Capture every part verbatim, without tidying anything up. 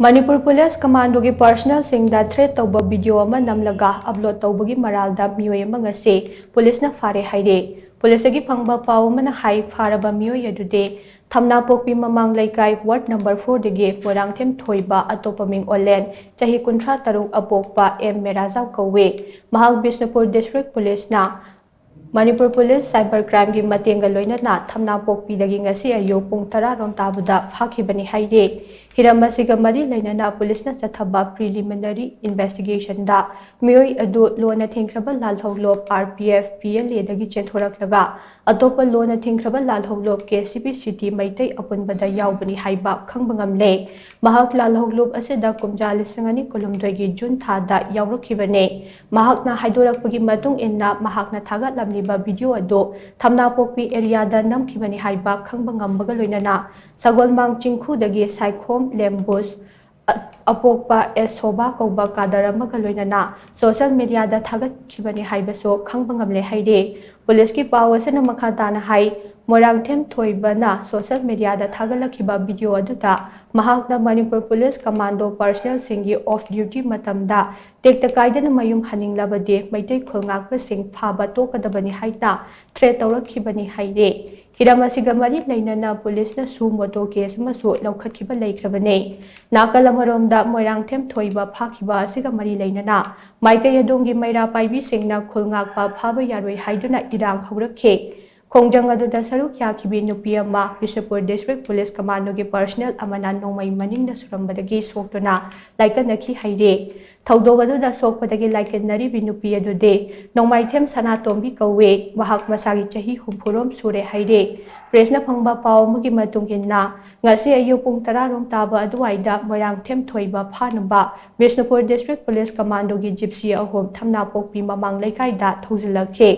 Manipur police ꯀꯃꯥꯟꯗꯣꯒꯤ ꯄꯥꯔꯁꯅꯦꯜꯁꯤꯡꯗ thread ꯇꯧꯕ video ꯑꯃ ꯅꯝꯂꯒ upload ꯇꯧꯕꯒꯤ ꯃꯔꯥꯜꯗ ꯃꯤꯑꯣꯏ ꯑꯃ ꯉꯁꯤ ꯄꯨꯂꯤꯁꯅ ꯐꯥꯔꯦ ꯍꯥꯏꯔꯦ꯫ ꯄꯨꯂꯤꯁꯇꯒꯤ ꯐꯪꯕ ꯄꯥꯎ ꯑꯃꯅ ꯍꯥꯏ, ꯐꯥꯔꯕ ꯃꯤꯑꯣꯏ ꯑꯗꯨꯗꯤ ꯊꯝꯅꯥꯄꯣꯛꯄꯤ ꯃꯃꯥꯡ ꯂꯩꯀꯥꯏ ꯋꯥꯔꯗ ꯅꯝꯕꯔ ꯐꯣꯔꯗꯒꯤ ꯃꯣꯏꯔꯥꯡꯊꯦꯝ ꯊꯣꯏꯕ, ꯑꯇꯣꯞꯄ ꯃꯤꯡ ꯑꯣꯂꯦꯟ, ꯆꯍꯤ ꯀꯨꯟꯊ꯭ꯔꯥ ꯇꯔꯨꯛ, ꯑꯄꯣꯛꯄ ꯑꯦꯝ ꯃꯦꯔꯥꯖꯥꯎ ꯀꯧꯏ꯫ ꯃꯍꯥꯛ ꯕꯤꯁꯅꯨꯄꯨꯔ ꯗꯤꯁꯇ꯭ꯔꯤꯛ ꯄꯨꯂꯤꯁꯅ ꯃꯅꯤꯄꯨꯔ ꯄꯨꯂꯤꯁ ꯁꯥꯏꯕꯔ ꯀ꯭ꯔꯥꯏꯝꯒꯤ ꯃꯇꯦꯡꯒ ꯂꯣꯏꯅꯅ ꯊꯝꯅꯥꯄꯣꯛꯄꯤꯗꯒꯤ ꯉꯁꯤ ꯑꯌꯨꯛ ꯄꯨꯡ ꯇꯔꯥ ꯔꯣꯝ ꯇꯥꯕꯗ ꯐꯥꯈꯤꯕꯅꯤ ꯍꯥꯏꯔꯤ꯫ ꯍꯤꯔꯝ ꯑꯁꯤꯒ ꯃꯔꯤ ꯂꯩꯅꯅ ꯄꯨꯂꯤꯁꯅ ꯆꯠꯊꯕ ꯄ꯭ꯔꯤꯂꯤꯃꯤꯅꯔꯤ ꯏꯟꯚꯦꯁꯇꯤꯒꯦꯁꯟꯗ ꯃꯤꯑꯣꯏ ꯑꯗꯨ ꯂꯣꯟꯅ ꯊꯤꯡꯈ꯭ꯔꯕ ꯂꯥꯜꯍꯧꯂꯣꯞ R P F P L ꯑꯦꯗꯒꯤ ꯆꯦꯟꯊꯣꯔꯛꯂꯒ ꯑꯇꯣꯞꯄ ꯂꯣꯟꯅ ꯊꯤꯡꯈ꯭ꯔꯕ ꯂꯥꯜꯍꯧꯂꯣꯞ K C B city Meitei ꯑꯄꯨꯟꯕꯗ ꯌꯥꯎꯕꯅꯤ ꯍꯥꯏꯕ ꯈꯪꯕ ꯉꯝꯂꯦ꯫ ꯃꯍꯥꯛ ꯂꯥꯜꯍꯧꯂꯣꯞ ꯑꯁꯤꯗ ꯀꯨꯝꯖꯥ ꯂꯤꯁꯤꯡ ꯑꯅꯤ ꯀꯨꯟꯍꯨꯝꯗꯣꯏꯒꯤ ꯖꯨꯟ ꯊꯥꯗ ꯌꯥꯎꯔꯛꯈꯤꯕꯅꯤ꯫ ꯃꯍꯥꯛꯅ ꯍꯥꯏꯗꯣꯔꯛꯄꯒꯤ ꯃꯇꯨꯡ ꯏꯟꯅ, ꯃꯍꯥꯛꯅ ꯊꯥꯒꯠꯂꯝꯂꯤꯕ ꯚꯤꯗꯤꯑꯣ ꯑꯗꯨ ꯊꯝꯅꯥꯄꯣꯛꯄꯤ ꯑꯦꯔꯤꯌꯥꯗ ꯅꯝꯈꯤꯕꯅꯤ ꯍꯥꯏꯕ ꯈꯪꯕ ꯉꯝꯕꯒ ꯂꯣꯏꯅꯅ ꯁꯒꯣꯜꯃꯥꯡ ꯆꯤꯡꯈꯨꯗꯒꯤ ꯁꯥꯏꯈꯣꯝ ꯂꯦꯝꯕꯨꯁ ꯑ-, ꯑꯄꯣꯛꯄ ꯑꯦꯁ ꯁꯣꯚꯥ ꯀꯧꯕ ꯀꯥꯗꯔ ꯑꯃꯒ ꯂꯣꯏꯅꯅ ꯁꯣꯁꯦꯜ ꯃꯦꯗꯤꯌꯥꯗ ꯊꯥꯒꯠꯈꯤꯕꯅꯤ ꯍꯥꯏꯕꯁꯨ ꯈꯪꯕ ꯉꯝꯂꯦ ꯍꯥꯏꯔꯤ꯫ ꯄꯨꯂꯤꯁꯀꯤ ꯄꯥꯎ ꯑꯁꯤꯅ ꯃꯈꯥ ꯇꯥꯅ ꯍꯥꯏ, ꯃꯣꯏꯔꯥꯡꯊꯦꯝ ꯊꯣꯏꯕꯅ ꯁꯣꯁꯦꯜ ꯃꯦꯗꯤꯌꯥꯗ ꯊꯥꯒꯠꯂꯛꯈꯤꯕ ꯚꯤꯗꯤꯑꯣ ꯑꯗꯨꯗ ꯃꯍꯥꯛꯅ ꯃꯅꯤꯄꯨꯔ ꯄꯨꯂꯤꯁ ꯀꯃꯥꯟꯗꯣ ꯄꯥꯔꯁꯅꯦꯜꯁꯤꯡꯒꯤ ꯑꯣꯐ ꯗ꯭ꯌꯨꯇꯤ ꯃꯇꯝꯗ ꯇꯦꯛꯇ ꯀꯥꯏꯗꯅ ꯃꯌꯨꯝ ꯍꯟꯅꯤꯡꯂꯕꯗꯤ ꯃꯩꯇꯩ ꯈꯨꯜꯉꯥꯛꯄꯁꯤꯡ ꯐꯥꯕ ꯇꯣꯛꯀꯗꯕꯅꯤ ꯍꯥꯏꯅ ꯊ꯭ꯔꯦꯠ ꯇꯧꯔꯛꯈꯤꯕꯅꯤ ꯍꯥꯏꯔꯤ꯫ ꯍꯤꯔꯝ ꯑꯁꯤꯒ ꯃꯔꯤ ꯂꯩꯅꯅ ꯄꯨꯂꯤꯁꯅꯁꯨ ꯃꯣꯇꯣ ꯀꯦꯁ ꯑꯃꯁꯨ ꯂꯧꯈꯠꯈꯤꯕ ꯂꯩꯈ꯭ꯔꯕꯅꯤ꯫ ꯅꯥꯀꯜ ꯑꯃꯔꯣꯝꯗ ꯃꯣꯏꯔꯥꯡꯊꯦꯝ ꯊꯣꯏꯕ ꯐꯥꯈꯤꯕ ꯑꯁꯤꯒ ꯃꯔꯤ ꯂꯩꯅꯅ ꯃꯥꯏꯀꯩ ꯑꯗꯣꯝꯒꯤ ꯃꯩꯔꯥ ꯄꯥꯏꯕꯤꯁꯤꯡꯅ ꯈꯨꯜ ꯉꯥꯛꯄ ꯐꯥꯕ ꯌꯥꯔꯣꯏ ꯍꯥꯏꯗꯨꯅ ꯏꯔꯥꯡ ꯍꯧꯔꯛꯈꯤ꯫ ꯈꯣꯡꯖꯪ ꯑꯗꯨꯗ ꯁꯔꯨꯛ ꯌꯥꯈꯤꯕꯤ ꯅꯨꯄꯤ ꯑꯃ ꯕꯤꯁꯅꯨꯄꯨꯔ ꯗꯤꯁꯇ꯭ꯔꯤꯛ ꯄꯨꯂꯤꯁ ꯀꯃꯥꯟꯗꯣꯒꯤ ꯄꯥꯔꯁꯅꯦꯜ ꯑꯃꯅ ꯅꯣꯡꯃꯩ ꯃꯅꯤꯡꯅ ꯁꯨꯔꯝꯕꯗꯒꯤ ꯁꯣꯛꯇꯨꯅ ꯂꯥꯏꯀꯠꯅꯈꯤ ꯍꯥꯏꯔꯤ꯫ ꯊꯧꯗꯣꯛ ꯑꯗꯨꯗ ꯁꯣꯛꯄꯗꯒꯤ ꯂꯥꯏꯀꯠꯅꯔꯤꯕꯤ ꯅꯨꯄꯤ ꯑꯗꯨꯗꯤ ꯅꯣꯡꯃꯥꯏꯊꯦꯝ ꯁꯅꯥꯇꯣꯝꯕꯤ ꯀꯧꯏ꯫ ꯃꯍꯥꯛ ꯃꯁꯥꯒꯤ ꯆꯍꯤ ꯍꯨꯝꯐꯨꯔꯣꯝ ꯁꯨꯔꯦ ꯍꯥꯏꯔꯤ꯫ ꯄ꯭ꯔꯦꯁꯅ ꯐꯪꯕ ꯄꯥꯎ ꯑꯃꯒꯤ ꯃꯇꯨꯡ ꯏꯟꯅ, ꯉꯁꯤ ꯑꯌꯨꯛ ꯄꯨꯡ ꯇꯔꯥ ꯔꯣꯝ ꯇꯥꯕ ꯑꯗꯨꯋꯥꯏꯗ ꯃꯣꯏꯔꯥꯡꯊꯦꯝ ꯊꯣꯏꯕ ꯐꯥꯅꯕ ꯕꯤꯁꯅꯨꯄꯨꯔ ꯗꯤꯁꯇ꯭ꯔꯤꯛ ꯄꯨꯂꯤꯁ ꯀꯃꯥꯟꯗꯣꯒꯤ ꯖꯤꯞꯁꯤ ꯑꯍꯨꯝ ꯊꯝꯅꯥꯄꯣꯛꯄꯤ ꯃꯃꯥꯡ ꯂꯩꯀꯥꯏꯗ ꯊꯧꯖꯤꯜꯂꯛꯈꯤ꯫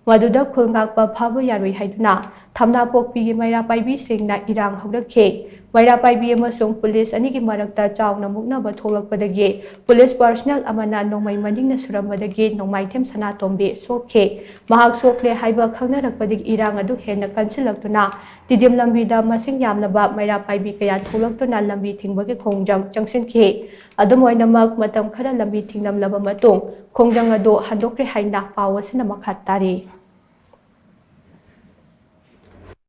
ꯃꯗꯨꯗ ꯈꯨꯜ ꯉꯥꯛꯄ ꯐꯥꯕ ꯌꯥꯔꯣꯏ ꯍꯥꯏꯗꯨꯅ ꯊꯝꯅꯥꯄꯣꯛꯄꯤꯒꯤ ꯃꯩꯔꯥ ꯄꯥꯏꯕꯤꯁꯤꯡꯅ ꯏꯔꯥꯡ ꯍꯧꯔꯛꯈꯤ꯫ ꯃꯩꯔꯥ ꯄꯥꯏꯕꯤ ꯑꯃꯁꯨꯡ ꯄꯨꯂꯤꯁ ꯑꯅꯤꯒꯤ ꯃꯔꯛꯇ ꯆꯥꯎꯅ ꯃꯨꯛꯅꯕ ꯊꯣꯛꯂꯛꯄꯗꯒꯤ ꯄꯨꯂꯤꯁ ꯄꯥꯔꯁꯅꯦꯜ ꯑꯃꯅ ꯅꯣꯡꯃꯩ ꯃꯅꯤꯡꯅ ꯁꯨꯔꯝꯕꯗꯒꯤ ꯅꯣꯡꯃꯥꯏꯊꯦꯝ ꯁꯅꯥꯇꯣꯝꯕꯤ ꯁꯣꯛꯈꯤ꯫ ꯃꯍꯥꯛ ꯁꯣꯛꯂꯦ ꯍꯥꯏꯕ ꯈꯪꯅꯔꯛꯄꯗꯒꯤ ꯏꯔꯥꯡ ꯑꯗꯨ ꯍꯦꯟꯅ ꯀꯟꯁꯤꯜꯂꯛꯇꯨꯅ ꯇꯤꯗꯤꯝ ꯂꯝꯕꯤꯗ ꯃꯁꯤꯡ ꯌꯥꯝꯂꯕ ꯃꯩꯔꯥ ꯄꯥꯏꯕꯤ ꯀꯌꯥ ꯊꯣꯛꯂꯛꯇꯨꯅ ꯂꯝꯕꯤ ꯊꯤꯡꯕꯒꯤ ꯈꯣꯡꯖꯪ ꯆꯪꯁꯤꯟꯈꯤ꯫ ꯑꯗꯨꯝ ꯑꯣꯏꯅꯃꯛ, ꯃꯇꯝ ꯈꯔ ꯂꯝꯕꯤ ꯊꯤꯡꯂꯝꯂꯕ ꯃꯇꯨꯡ ꯈꯣꯡꯖꯪ ꯑꯗꯨ ꯍꯟꯗꯣꯛꯈ꯭ꯔꯦ ꯍꯥꯏꯅ ꯄꯥꯎ ꯑꯁꯤꯅ ꯃꯈꯥ ꯇꯥꯔꯤ꯫